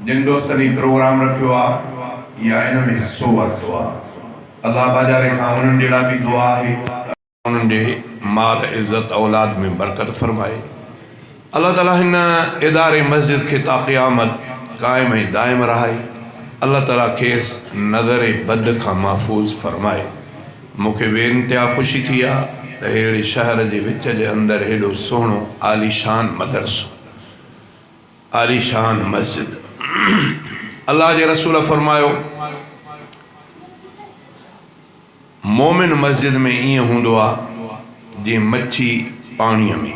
جن دوستن هي پروگرام رکيو آ يا ان ۾ حصو ورتو آ الله باجاري کان انهن جي لاء به دعا آهي ته انهن جي مال عزت اولاد ۾ برڪت فرمائي. الله تعالي هن اداري مسجد کي تا قيامت قائم ۽ دائم رهائي. الله تعالي کيس نظر بد کان محفوظ فرمائي. مون کي بي انتها خوشي ٿي آ ته ههڙي شهر جي وچ جي اندر هيڏو سهڻو عاليشان مدرسو. عاليشان مسجد. الله جي رسول فرمايو. مومن مسجد ۾ ائين هوندو آ جيئن مڇي پاڻيء ۾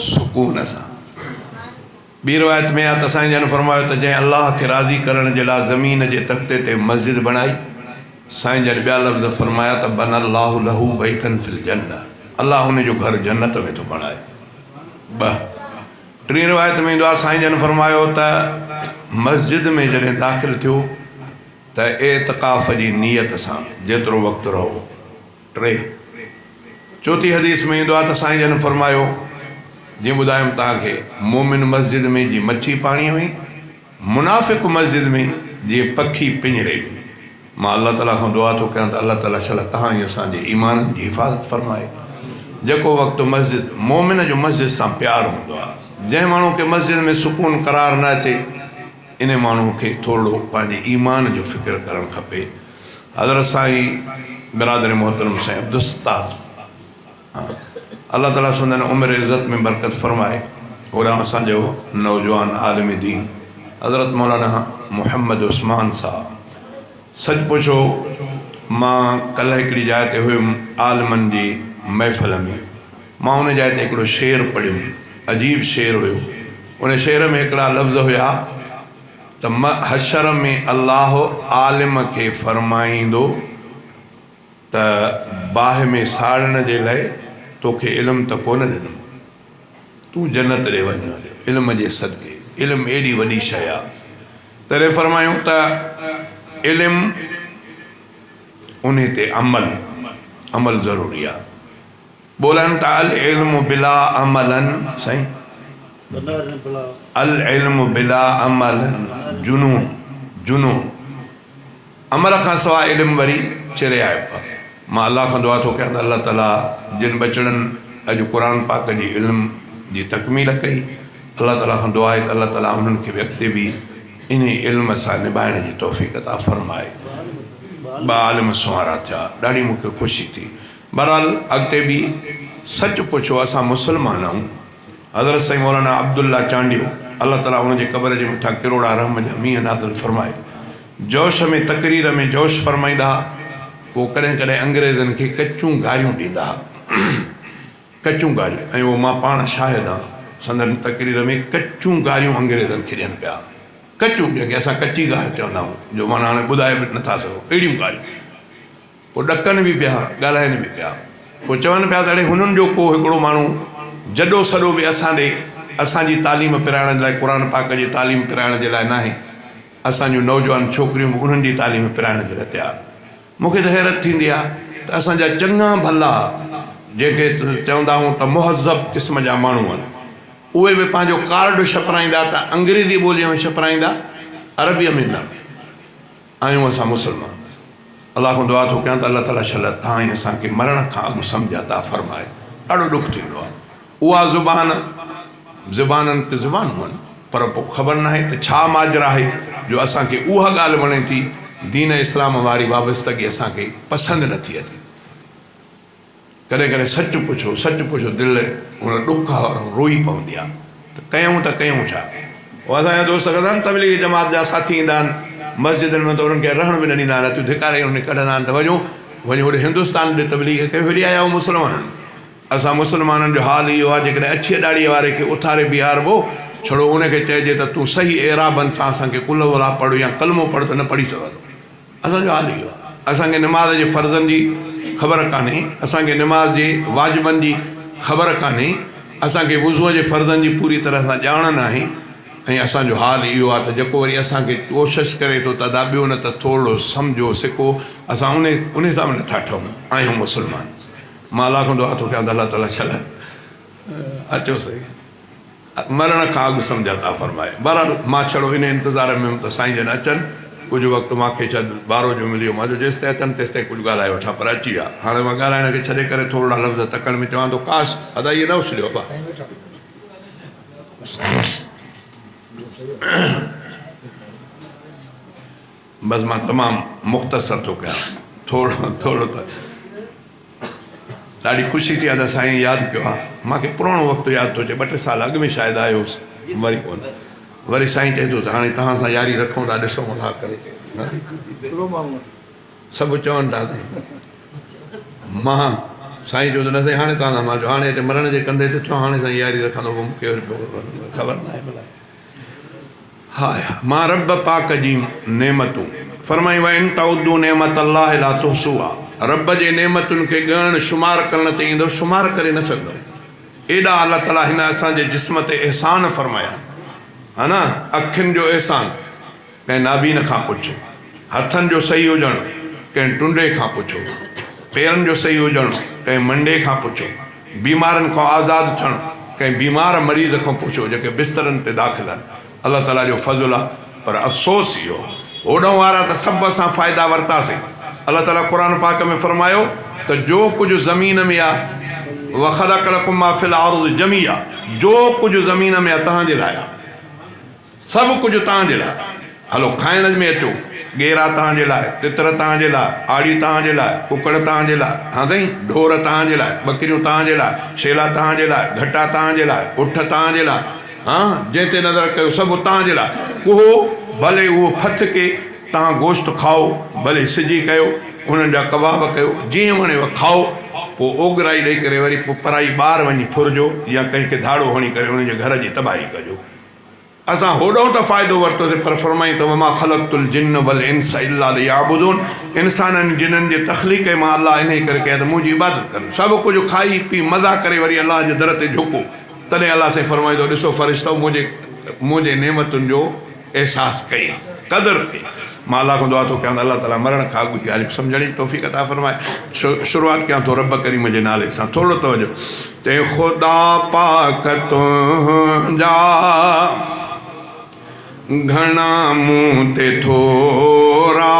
سڪون سان. ٻي روايت ۾ آ ته سائين جن فرمايو ته جنهن الله کي راضي ڪرڻ جي لاء زمين جي تختي تي مسجد بڻائي، سائين جن ٻيا لفظ فرمايا ته بني الله له بيتا في الجنة الله ان جو گهر جنت ۾ ٿو بڻائي. ٻه. ٽين روايت ۾ ايندو آ سائين جن فرمايو ته مسجد ۾ جڏهن داخل ٿيو ته اعتڪاف جي نيت سان جيترو وقت رهو. ٽي. چوٿين حديث ۾ ايندو آهي ته سائين جن فرمايو، جيئن ٻڌايم توهان کي، مؤمن مسجد ۾ جيئن مڇي پاڻيء ۾، منافق مسجد ۾ جيئن پکي پڃري ۾. مان الله تعاليٰ کان دعا ٿو ڪيان ته الله تعاليٰ شل توهان ۽ اسان جي ايمانن جي حفاظت فرمائي. جيڪو وقت مسجد، مؤمن جو مسجد سان پيار هوندو آهي. جنهن ماڻهو کي مسجد ۾ سڪون قرار نه اچي، انهي ماڻهو کي ٿورڙو پنهنجي ايمان جو فڪر ڪرڻ کپي. حضرت سائين برادر محترم سائين عبدالستار الله تعالي سندن عمر عزت ۾ برڪت فرمائي. هوڏانهن اسان جو نوجوان عالم دين حضرت مولانا محمد عثمان صاحب سچ پڇو مان ڪلهه هڪڙي جاء تي هيم عالمن جي محفل ۾ مان ان جاء تي هڪڙو شعر پڙهيم عجيب شعر هيو ان شعر ۾ هڪڙا لفظ هيا ته حشر ۾ الله عالم کي فرمائيندو ته باهه ۾ ساڙڻ جي لئه توکي علم ته ڪونه ڏنم، تون جنت ڏي وڃ هليو علم جي صدقي، علم ايڏي وڏي شيء آ. تڏهن فرمايائون ته علم انهي تي عمل، عمل ضروري آ. ٻولن ته العلم بلا عملا سائين العلم بلا عمل جنون جنون عمل کان سواء علم وري چريائپ. مان الله کان دعا ٿو ڪيان ته الله تعالي جن ٻچڙن اڄ قرآن پاڪ جي علم جي تڪميل ڪئي الله تعالي کان دعا آهي ته الله تعالي انهن کي به اڳتي به انهي علم سان نڀائڻ جي توفيق عطا فرمائي. ٻه عالم سنوارا ٿيا ڏاڍي مون کي خوشي ٿي. بھرحال اڳتي به سچ پڇو اسان مسلمان آھون حضرت سائين مولانا عبدالله چانڊيو الله تعالي ان جي قبر جي مٿان ڪروڙا رحم جا مينهن نازل فرمائي جوش ۾ تقرير ۾ جوش فرمائيندا ھا پوء ڪڏھن ڪڏھن انگريزن کي ڪچون گاريون ڏيندا ھا ڪچون گاريون ۽ اھو مان پاڻ شاھد آھان سندن تقرير ۾ ڪچون گاريون انگريزن کي ڏين پيا ڪچون جنھن کي اسان ڪچي گار چوندا آھيون جو معنيٰ ھاڻي ٻڌائي به نٿا سگھون اھڙيون گاريون. پوء ڏڪن به پيا، ڳالهائن به پيا. پوء چون پيا ته اڙي هنن جو ڪو هڪڙو ماڻهو جڏو سڏو به اسان ڏي اسان جي تعليم پرائڻ جي لاء قرآن پاڪ جي تعليم پرائڻ جي لاء ناهي. اسان جون نوجوان ڇوڪريون به انهن جي تعليم پرائڻ جي لاء تيار. مون کي ته حيرت ٿيندي آهي ته اسان جا چڱا ڀلا جنهن کي چوندا آهيون ته مهذب قسم جا ماڻهو آهن اهي به پنهنجو ڪارڊ ڇپرائيندا ته انگريزي ٻوليء ۾ ڇپرائيندا عربيء ۾ نه. آهيون اسان مسلمان. الله کان دعا ٿو ڪيان ته الله تعالي شل توهان ۽ اسان کي مرڻ کان اڳ سمجهه عطا فرمائي. ڏاڍو ڏک ٿيندو آهي اها زبان زبانن ته زبانون آهن پر پوء خبر ناهي ته ڇا ماجرا آهي جو اسان کي اها ڳالهه وڻي ٿي دين اسلام واري وابستگي اسان کي پسند نٿي اچي. ڪڏهن ڪڏهن سچ پڇو سچ پڇو دل ان ڏک وارو روئي پوندي آ ته ڪيون ته ڪيون ڇا؟ هو اسان جا دوست ڪندا آهن تبليغي جماعت جا ساٿي ايندا آهن مسجدن ۾ ته انهن کي رهڻ به نه ڏيندا آهن هٿيون ڌڪاري انهن کي ڪڍندا آهن ته وڃو وڃو هوڏي هندستان ڏي تبليغ ڪيو هيڏي آيا آهيو مسلمانن اسان مسلمانن جو حال اهو آهي جيڪڏهن اڇيء ڏاڙهيء واري کي اٿاري بيهاربو ڇڙو ان کي چئجي ته تون صحيح اعرابن سان اسان کي قل هو الله پڙهه يا ڪلمو پڙهه ته نه پڙهي سگهندو. اسان جو حال اهو آهي. اسان کي نماز جي فرضن جي خبر ڪانهي، اسان کي نماز جي واجبن جي خبر ڪانهي، اسان کي وضوء جي فرضن جي پوري طرح سان ڄاڻ ناهي ۽ اسان جو حال اهو آهي ته جيڪو وري اسان کي ڪوشش ڪري ٿو ته ادا ٻيو نه ته ٿورڙو سمجهو سکو اسان انهي انهي سان به نٿا ٺهون آهيون مسلمان. مان الله کان دعا ٿو ڪيان ته الله تعالي شل اچو سهي. مرڻ کان اڳ سمجهه عطا فرمائي. بهرحال مان ڇڙو انهي انتظار ۾ هيم ته سائين جن اچن. ڪجهه وقت مان کي شايد وارو جو ملي ويو. مان چيو جيستائين اچن تيستائين ڪجهه ڳالهائي وٺان پر اچي ويا. هاڻي مان ڳالهائڻ کي ڇڏي ڪري ٿورڙا لفظ تڪڙ ۾ چوان ٿو. ڪاش ادا اهي نه اڇليو ابا. بس مان تمام مختصر ٿو ڪيان. ٿورو ٿورو ته ڏاڍي خوشي ٿي آ ته سائين ياد ڪيو آ. مان کي پراڻو وقت ياد ٿو اچي ٻه ٽي سال اڳ ۾ شايد آيو هوس وري ڪونه. وري سائين چئي ٿو ته هاڻي توهان سان ياري رکون ٿا ڏسون الله ڪري. سڀ چون ٿا ته مان سائين چيو ته نه سائين هاڻي توهان سان مان چيو هاڻي اچي مرڻ جي ڪنڌي تي ٿيو هاڻي سائين ياري رکندو پوء مون کي وري خبر ناهي ڀلا. هاء مان رب پاڪ جي نعمتون. فرمائين وان تعدوا نعمت الله لا تحصوها رب جي نعمتن کي ڳڻڻ شمار ڪرڻ تي ايندو شمار ڪري نه سگهندؤ ايڏا الله تعالي هن اسان جي جسم تي احسان فرمايا ها نه اکين جو احسان ڪنهن نابين کان پڇ هٿن جو صحيح هجڻ ڪنهن ٽنڊي کان پڇو پيرن جو صحيح هجڻ ڪنهن منڊي کان پڇو بيمارن کان آزاد ٿيڻ ڪنهن بيمار مريض کان پڇو جيڪي بسترن تي داخل آهن الله تعالي جو فضل آهي پر افسوس اهو آهي هوڏانهن وارا ته سڀ اسان فائدا ورتاسين الله تعالي قرآن پاڪ ۾ فرمايو ته جو ڪجهه زمين ۾ آهي وخلق لڪم ما في الارض جميعا جو ڪجهه زمين ۾ آهي توهان جي لاء آهي. سڀ ڪجهه توهان جي لاء. هلو کائڻ ۾ اچو. ڳيرا توهان جي لاء، تتر توهان جي لاء، آڙي توهان جي لاء، ڪڪڙ توهان جي لاء، ها سائين، ڍور توهان جي لاء، ٻڪريون توهان جي لاء، شيلا توهان جي لاء، گهٽا توهان جي لاء، اٺ توهان جي لاء، ها جنهن تي نظر ڪيو سڀ توهان جي لاء. ڪهو ڀلي اهو ڦٿڪي، توهان گوشت کائو، ڀلي سجي ڪيو، انهن جا ڪباب ڪيو، جيئن وڻيو کائو، پوء اوڳرائي ڏئي ڪري وري پوء پرائي ٻار وڃي ڦرجو يا ڪنهن کي ڌاڙو هڻي ڪري انهن جي گهر جي تباهي ڪجو. اسان هوڏانهن ته فائدو ورتوسين پر فرمائين ته وما خلقت الجن والانس الا ليعبدون انسانن ۽ جنن جي تخليق ئي مان الله انهي ڪري ڪئي آهي ته منهنجي عبادت ڪن. سڀ ڪجهه کائي پي مزا ڪري وري الله جي در تي جهڪو تڏهن الله سائين فرمائي ٿو ڏسو فرشتؤ منهنجي منهنجي نعمتن جو احساس ڪئي قدر ڪئي. مان الله کان دعا ٿو ڪيان ته الله تعالي مرڻ کان اڳ ئي ڳالهيون سمجهڻ جي توفيق عطا فرمائي. شروعات ڪيان ٿو رب ڪريم جي نالي سان ٿورڙو توجه تي خدا پاڪ تنهنجا گهڻا مون تي ٿورا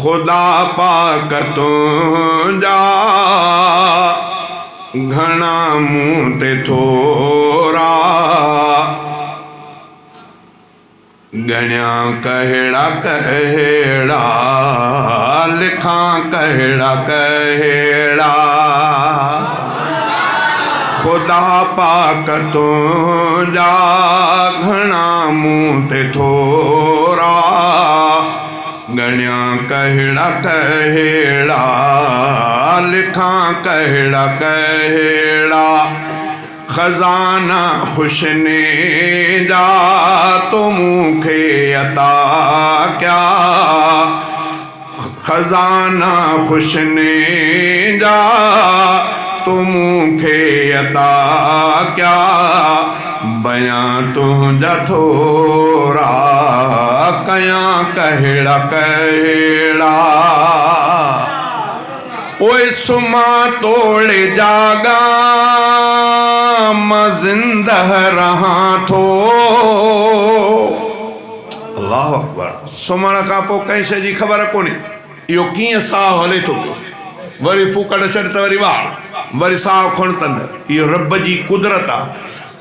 خدا پاڪ تنهنجا گهڻا مون تي ٿورا. ڳڻيان ڪهڙا ڪهڙا، لکان ڪهڙا ڪهڙا. خدا پاڪ تنهنجا گهڻا مون تي ٿورا. ڳڻيان ڪهڙا ڪهڙا، لکان ڪهڙا ڪهڙا. خزانا خوشين جا تو مون کي عطا ڪيا خزانا خوشين جا تو مون کي عطا ڪيا بيان تنهنجا ٿورا ڪيان ڪهڙا ڪهڙا. پوء سمهان توڙي جاڳان، مان زنده رهان ٿو. الله اڪبر! سمهڻ کان پوء ڪنهن شيء جي خبر ڪونهي، اهو ڪيئن ساهه هلي ٿو پيو. وري ڦوڪڻ ڇڏ ته وري واڙ، وري ساهه کڻ ته اندر. اهو رب جي قدرت آ.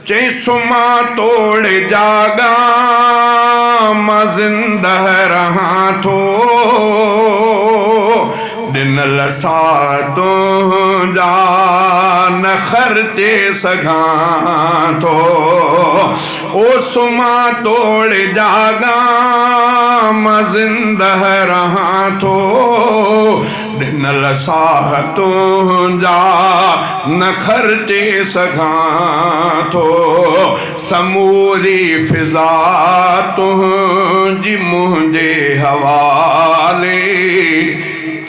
چئين سمهان توڙي جاڳان، مان زنده رهان ٿو. ڏنل ساهه تنهنجا نه خرچي سگهان ٿو. او سمهان توڙي جاڳان، مان زنده رهان ٿو. ڏنل ساهه تنهنجا نه خرچي سگهان ٿو، سموري فضا تنهنجي منهنجي حوالي،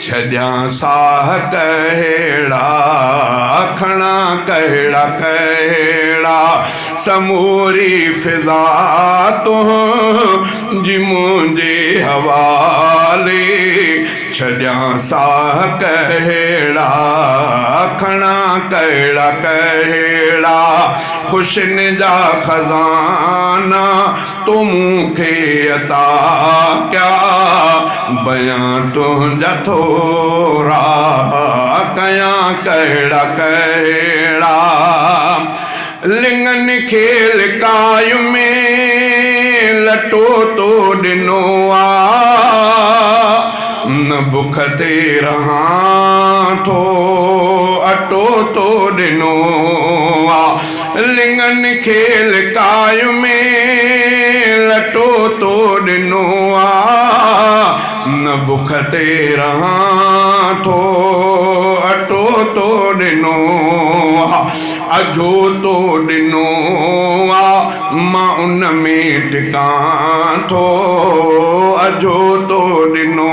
ڇڏيان ساهه ڪهڙا، کڻان ڪهڙا ڪهڙا، سموري فضا تنهنجي منهنجي حوالي. ڇڏيان ساهه ڪهڙا، کڻان ڪهڙا ڪهڙا، خوشين جا خزانا تو مون کي عطا ڪيا، بيان تنهنجا ٿورا، ڪيان ڪهڙا ڪهڙا. لڱن کي لڪاء ۾ لٽو تو ڏنو آ، نه بک تي رهان ٿو اٽو تو ڏنو آ. لڱن کي لڪاء ۾ لٽو تو ڏنو آ، نه بک تي رهان ٿو اٽو تو ڏنو آ. اجهو تو ڏنو آ، مان ان ۾ ٽڪان ٿو. اجهو تو ڏنو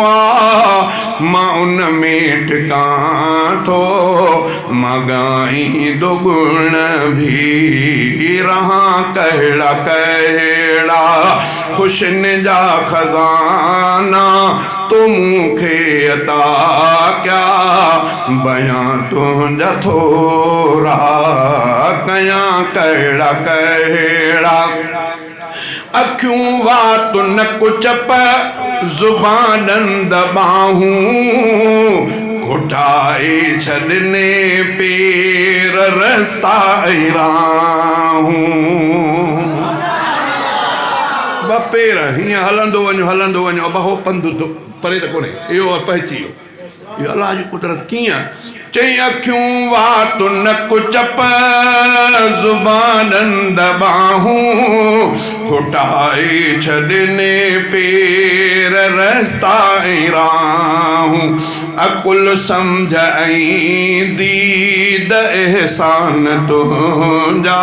آ، مان ان ۾ ٽڪان ٿو. مان ڳائيندو گڻ ڀي رهان ڪهڙا ڪهڙا، خوشين جا خزانا تو مون کي عطا ڪيا، بيان تنهنجا ٿورا ڪيان ڪهڙا ڪهڙا. اکيون وات نڪ چپ زبان ڏند ٻانهون، گهٽائي ڇڏني پير رستا ۽ راهون. ٻه پير هيئن هلندو وڃ هلندو وڃ ابا هو پنڌ پري ته ڪونهي اهو پهچي ويو. اهو الله جي قدرت ڪيئن؟ چئي اکيون وات نڪ چپ زبان ڏند ٻانهون کوٽائي ڇڏني پير رستا ۽ راهون عقل سمجهه ۽ ديد احسان تنهنجا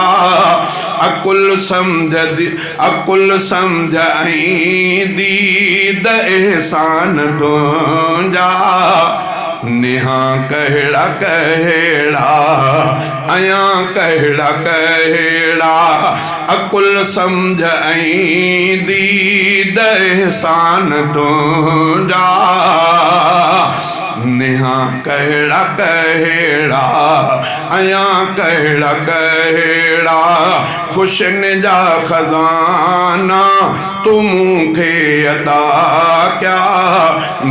عقل سمجهه عقل سمجهه ۽ ديد احسان تنهنجا، نهان ڪهڙا ڪهڙا، عيان ڪهڙا ڪهڙا، عقل سمجهه ۽ ديد احسان تنهنجا، نهان ڪهڙا ڪهڙا، عيان ڪهڙا ڪهڙا. خوشين جا خزانا تو مون کي عطا ڪيا،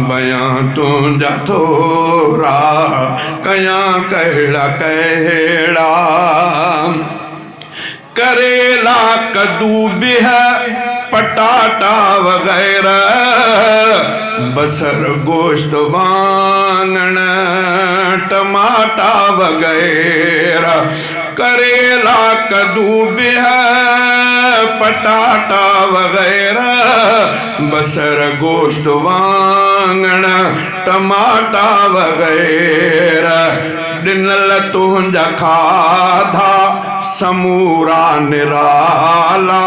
بيان تنهنجا ٿورا ڪيان ڪهڙا ڪهڙا. ڪريلا ڪدو بهه پٽاٽا وغيره، بصر گوشت واڱڻ ٽماٽا وغيره. ڪريلا، ڪدو، بهه، پٽاٽا وغيره، بصر، گوشت، واڱڻ، ٽماٽا وغيره ڏنل تنهنجا کاڌا سمورا نرالا،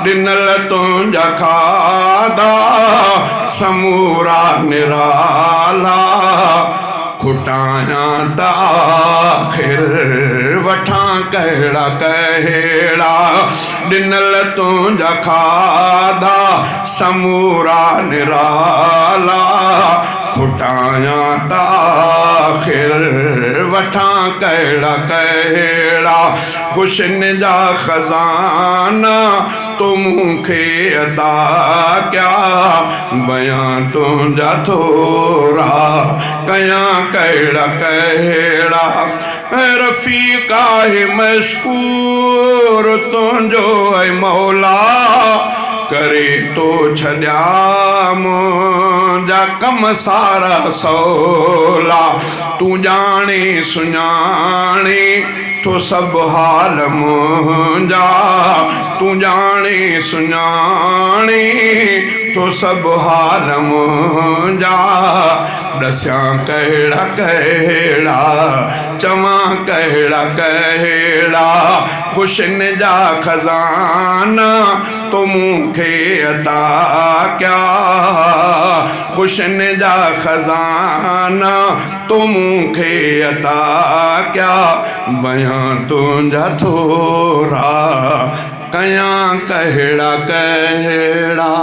ڏنل تنهنجا کاڌا سمورا نرالا. کٽايان ته آخر وٺان ڪهڙا ڪهڙا، ڏنل تنهنجا کاڌا سمورا نرالا. کٽايان ته آخر وٺان ڪهڙا ڪهڙا، خوشين جا خزانا تو مون کي عطا ڪيا، بيان تنهنجا ٿورا ڪيان ڪهڙا ڪهڙا. رفيق آهي مشڪور تنهنجو اي مولا، ڪري تو ڇڏيا منهنجا ڪم سارا سولا. تون ڄاڻي سڃاڻي ٿو سڀ حال منهنجا، تون ڄاڻي سڃاڻي ٿو سڀ حال منهنجا. ڏسيان ڪهڙا ڪهڙا، چوان ڪهڙا ڪهڙا، خوشين جا خزانا تو مون کي عطا ڪيا، خوشين جا خزانا تو مون کي عطا ڪيا، بيان تنهنجا ٿورا ڪيان ڪهڙا ڪهڙا.